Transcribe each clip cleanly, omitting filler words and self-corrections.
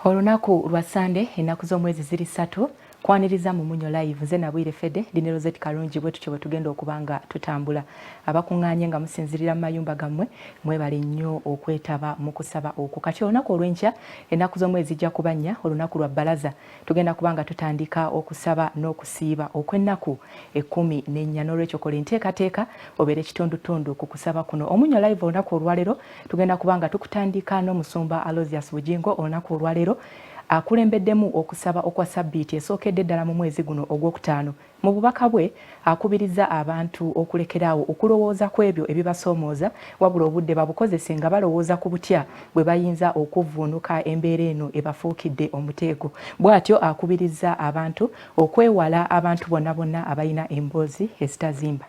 Olunaku lwa Sande, ennaku z'omwezi ziri 3, kwaniriza mu Munyo Live. Nze Nabwire Fede, ndi ne Rosette Kalungi, bwe tutyo bwe tugenda okuba nga tutambula. Abakuŋŋaanye nga musinzirira mu mayumba gammwe, mwebale nnyo okwetaba mu kusaba okwo. Kati olunaku olw'enkya, ennaku z'omwezi zijja kuba 4, olunaku lwa Bbalaza, tugenda kuba nga tutandika okusaba n'okusiiba okw'ennaku 14. N'olwekyo kola enteekateeka obeere kitundutundu ku kusaba kuno. Omunyo Live olunaku olwaleero tugenda kuba nga tukutandika n'omusumba Aloysius Bugingo. Olunaku olwaleero akulembeddemu okusaba okwa sabbiiti esookedde ddala mu mwezi guno ogwokutaano. Mu bubaka bwe akubirizza abantu okulekeraawo okulowooza ku ebyo ebibasoomooza wabula obudde babukozese nga balowooza ku butya bwe bayinza okuvvuunuka embeera eno ebafuukidde omuteego. Bw'atyo akubirizza abantu okwewala abantu bonna bonna abalina emboozi ezitazimba.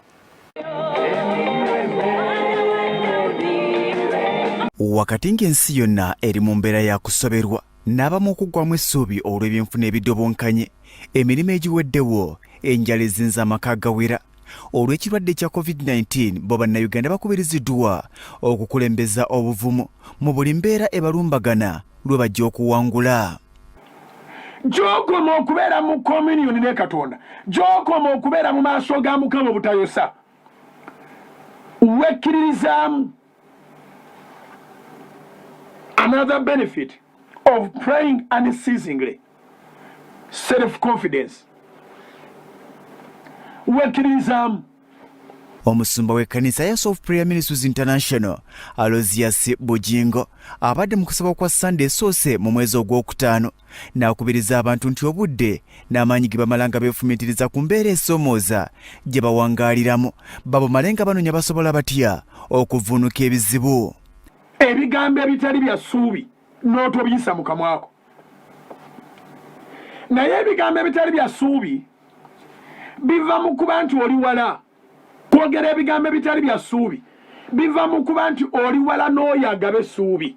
Wakati ng'ensi yonna eri mu mbeera ya kusoberwa n'abamu okuggwamu essuubi olw'ebyenfuna ebidobonkanye, emirimu egiweddewo, enjala ezinze amaka agawera olw'ekirwadde kya COVID-19, bo Bannayuganda bakubiriziddwa okukulembeza obuvumu mu buli mbeera ebalumbagana lwe bajja okuwangula. Gy'okoma okubeera mu communion ne Katonda, gy'okoma okubeera mu maaso ga Mukama obutayosa, wekkiririzaamu. Another benefit of praying unceasingly, self confidence. Wekkiririzaamu. Omusumba w'ekkanisa ya Soft Prayer Ministries International, Aloysius Bugingo, abadde mu kusaba kwa Sande esoose mu mwezi ogwokutaano n'akubiriza abantu nti obudde n'amaanyi ge bamala nga beefumiitiriza ku mbeera esoomooza gye bawangaaliramu babumale nga banoonya basobola batya okuvvuunuka ebizibu. Ebigambo ebitali bya ssuubi n'otobiyisa mu kamwako, naye ebigambo ebitali bya ssuubi biva mu kuba nti oli wala. Kwogera ebigambo ebitali bya ssuubi biva mu kuba nti oli wala n'oyo agaba essuubi.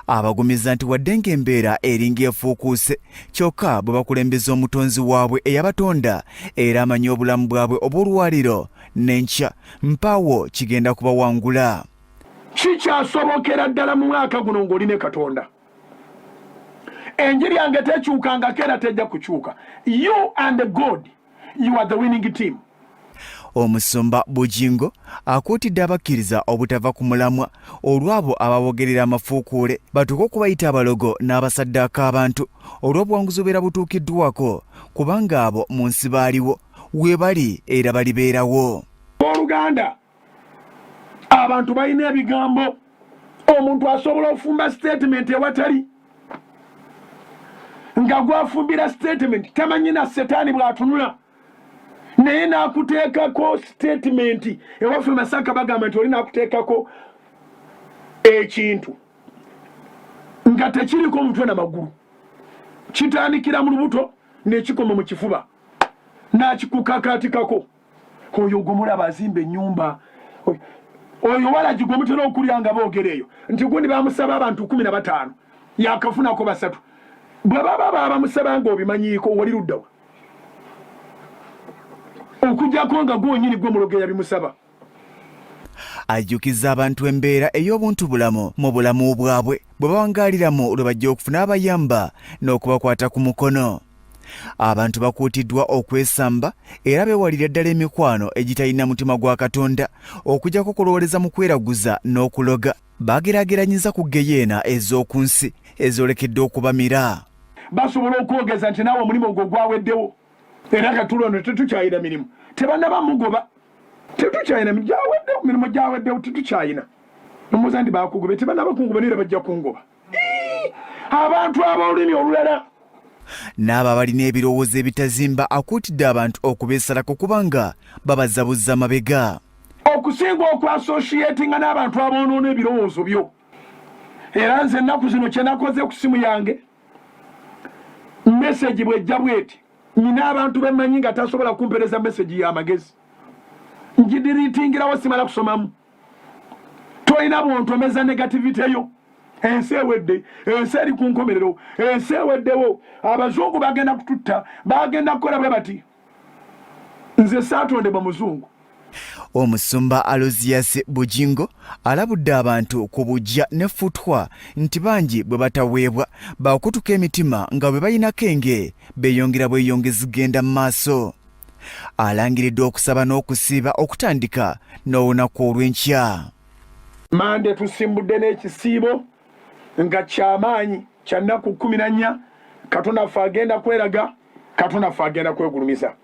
Abagumiza nti wadde ng'embeera eringa efuukuuse, kyokka bwe bakulembeza omutonzi waabwe eyabatonda era amanyi obulamu bwabwe obw'olwaliro n'enkya, mpaawo kigenda kubawangula. Kikyasobokera ddala mu mwaka guno ng'oli ne Katonda. Enjiri yange tekyukangako era tejja kukyuka. You and God, you are the winning team. Omusumba Bugingo akuutidde abakkiriza obutava ku mulamwa olw'abo ababogerera amafuukuule batuuke okubayita abalogo n'abasaddaaka abantu olw'obuwanguzi obubeera butuukiddwako, kubanga abo mu nsi baaliwo, weebali era balibeerawo. Abooluganda, abantu balina ebigambo. Omuntu asobola okufumba sitatimenti ewatali nga gwafumbira sitatimenti tamanyi na setaani bw'atunula, naye n'akuteekako sitatimenti. Ewaffe Masaka bagamba nti oli n'akuteekako ekintu nga tekiriko mutwe na magulu, kitandikira mu lubuto nekikoma mu kifuba, n'akikukakaatikako. Oyo gwemulaba azimba ennyumba, oyo walagi gwe mutera okulya nga boogera eyo nti gundi bamusaba abantu 15 yakafunako 3. Bwe baba babamusaba nga obimanyiiko, wali luddawa okujjako nga gwonyini gwe mulogo eyabimusaba? Ajjukiza abantu embeera ey'obuntu bulamu mu bulamu bwabwe bwe bawangaaliramu lwe bajja okufuna abayamba n'okubakwata ku mukono. Abantu bakuutiddwa okwesamba era beewalire ddala emikwano egitalina mutima gwa Katonda okujjako okulowooleza mu kweraguza n'okuloga. Bageraageranyiza ku ggeyeena ez'oku nsi ezoolekedde okubamira. Basobola okwogeza nti naawe omulimu ogwo gwaweddewo era katulono tetukyayina mirimu, tebanaba mugoba, tetukyayina gyaweddewo, mirimu gyaweddewo, tetukyayina. Nomubuuza nti bakugobe, tebanaba kungoba naye era bajja kungoba. Abantu ab'olulimi olulala. N'abo abalina ebirowoozo ebitazimba akuutidde abantu okubeesalako kubanga babazza buzza mabega. Okusinga okwasoshiyetinga n'abantu aboonoona ebirowoozo byo. Era nze ennaku zino kye nakoze ku simu yange, mesegi bw'ejja bweti, nyina abantu be mmanyi nga tasobola kumpeereza mesegi y'amagezi, ngidiriitingirawo simala kusomamu. Tolina bwontomeza negativity yo. Ensi ewedde, ensi eri ku nkomerero, ensi eweddewo, abazungu bagenda kututta, bagenda kukola bwe bati. Nze saatondebwa muzungu. Omusumba Alozias Bujingo alabudde abantu ku bujja n'effutwa nti bangi bwe bataweebwa bakutuka emitima nga bwe balinako enge beeyongera bweyongezi genda mu maaso. Alangiridde okusaba n'okusiiba okutandika n'olunaku olw'enkya. Mande tusimbudde n'ekisiibo nga kyamaanyi kya nnaku 14. Katonda ffe agenda kweraga, Katonda ffe agenda kwegulumiza.